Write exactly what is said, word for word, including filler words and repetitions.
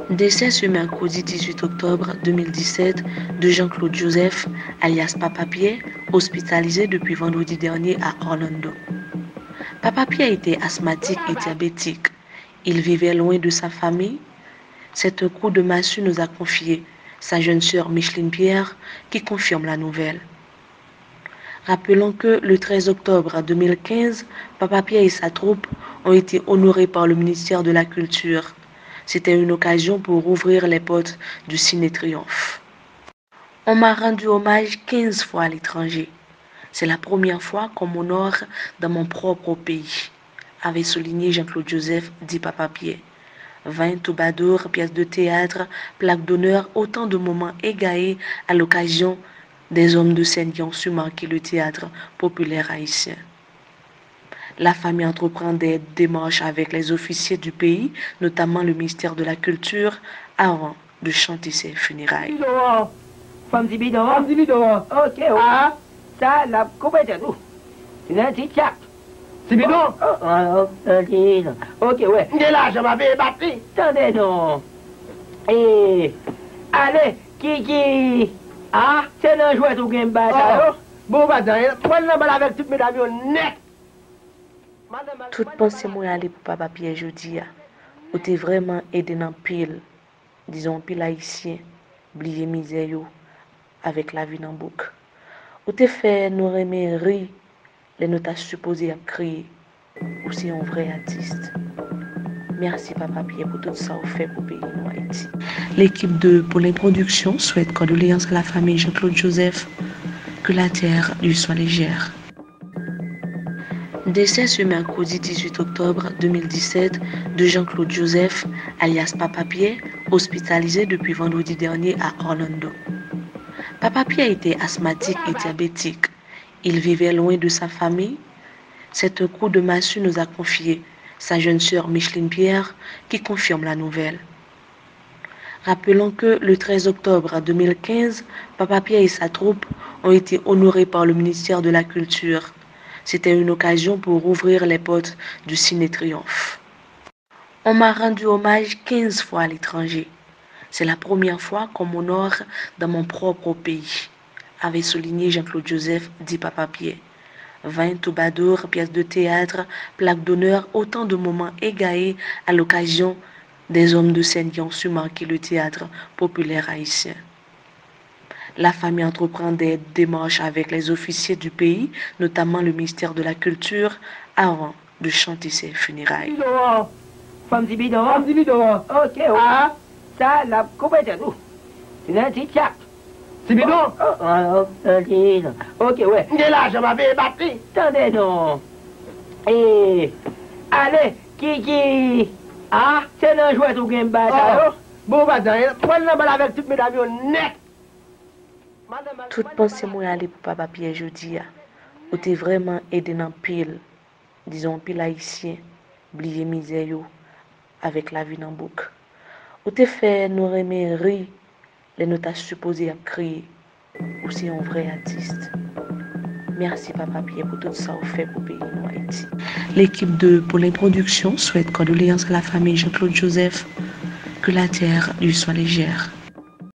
Décès ce mercredi dix-huit octobre deux mille dix-sept de Jean-Claude Joseph, alias Papa Pierre, hospitalisé depuis vendredi dernier à Orlando. Papa Pierre était asthmatique et diabétique. Il vivait loin de sa famille. C'est un coup de massue, nous a confié sa jeune sœur Micheline Pierre, qui confirme la nouvelle. Rappelons que le treize octobre deux mille quinze, Papa Pierre et sa troupe ont été honorés par le ministère de la Culture. C'était une occasion pour rouvrir les portes du Ciné Triomphe. On m'a rendu hommage quinze fois à l'étranger. C'est la première fois qu'on m'honore dans mon propre pays, avait souligné Jean-Claude Joseph, dit Papa Pierre. Vin, troubadour, pièces de théâtre, plaque d'honneur, autant de moments égayés à l'occasion des hommes de scène qui ont su marquer le théâtre populaire haïtien. La famille entreprend des démarches avec les officiers du pays, notamment le ministère de la Culture, avant de chanter ses funérailles. Bidon an. Fanm ti bidon an. Fanm ti bidon an. Ok, ok. Ah, sa l ap koupe tèt ou. Ti nan ti tchak. Ti bidon? Oh, oh, oh, oh, ti bidon. Ok, wè. M gen lajan, m a veye bat li. Tande non. E, ale, Kiki. Ah, se nan jwèt ou gen bay sa yo? Oh, bon, ou pa di anyen. Mwen nan bal avèk tout medam yo nèt. Tout panse mwen ale pou Papa Pierre jodi a. Ou te vrèman ede n anpil. Dizon anpil Ayisyen bliye mizè yo avèk lavi nan bouk. Ou te fè nou renmen ri lè nou ta sipoze ap kriye. Ou se yon vrè atis. Mèsi Papa Pierre pou tout sa ou fè pou peyi nou Ayiti. L'équipe de Paulin Production souhaite condoléances à la famille Jean-Claude Joseph. Que la terre lui soit légère. Décès ce mercredi dix-huit octobre deux mille dix-sept de Jean-Claude Joseph, alias Papa Pierre, hospitalisé depuis vendredi dernier à Orlando. Papa Pierre était asthmatique et diabétique. Il vivait loin de sa famille. C'est un coup de massue, nous a confié sa jeune sœur Micheline Pierre, qui confirme la nouvelle. Rappelons que le treize octobre deux mille quinze, Papa Pierre et sa troupe ont été honorés par le ministère de la Culture. C'était une occasion pour rouvrir les portes du Ciné Triomphe. On m'a rendu hommage quinze fois à l'étranger. C'est la première fois qu'on m'honore dans mon propre pays, avait souligné Jean-Claude Joseph, dit Papa Pierre. Vin, troubadour, pièces de théâtre, plaque d'honneur, autant de moments égayés à l'occasion des hommes de scène qui ont su marquer le théâtre populaire haïtien. La famille entreprend des démarches avec les officiers du pays, notamment le ministère de la Culture, avant de chanter ses funérailles. Bidon an. Fanm ti bidon an. Fanm ti bidon an. Ok, ok. Ah, sa l ap koupe tèt ou. Ti nan ti tchak. Ti bidon? Oh, oh, oh, oh, ti bidon. Ok, wè. M gen lajan, m a veye bat li. Tande non. E, ale, Kiki. Ah, se nan jwèt ou gen bay sa yo? Oh, bon, ou pa di anyen. Mwen nan bal avèk tout medam yo nèt. Tout panse mwen ale pou Papa Pierre jodi a. Ou te vrèman ede n anpil. Dizon anpil Ayisyen bliye mizè yo avèk lavi nan bouk. Ou te fè nou renmen ri lè nou ta sipoze ap kriye. Ou se yon vrè atis. Mèsi Papa Pierre pou tout sa ou fè pou peyi nou Ayiti. L'équipe de Paulin Production souhaite condoléances à la famille Jean-Claude Joseph. Que la terre lui soit légère.